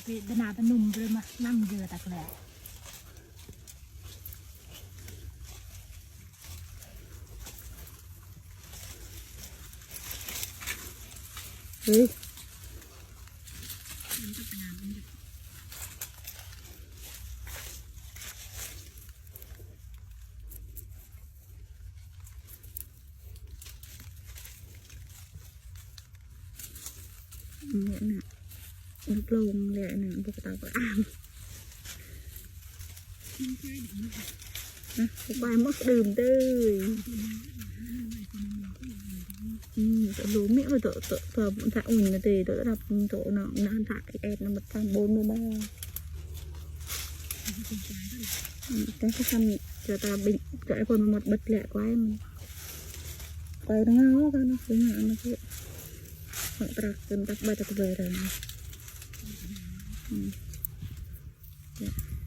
ເວທນາຕະໜຸ່ມເລີຍມານຳເຢອຕັກແຫຼະ. ເຮີ້ຍ ນີ້ນະ ລູກໂລງແຫຼະນະ ບໍ່ຕາກອາມ ນະ ໄປໝົດດື່ມເດີ. ອືມ ໂລເມະ ໂຕ ໂຕ ໂຕ ຖ້າອຸ່ນນະເດ ໂຕ ຮັບ ໂຕ ເນາະ ນະ ຖ້າແອດນະ ມັນຕາມໂບນບໍ່ ອືມ ແຕ່ຄືກັນ ຈະຕາບິນ ຈະໄອ້ຄົນມາໝົດເບິດແຫຼະ ໄວ້ມັນ ໄປນະ ເອົາກັນນະ ໄປຫາອັນນັ້ນ ເອົາຕະກະ ເປັນຕັກໃບຕະກະເບີຍ ອືມ.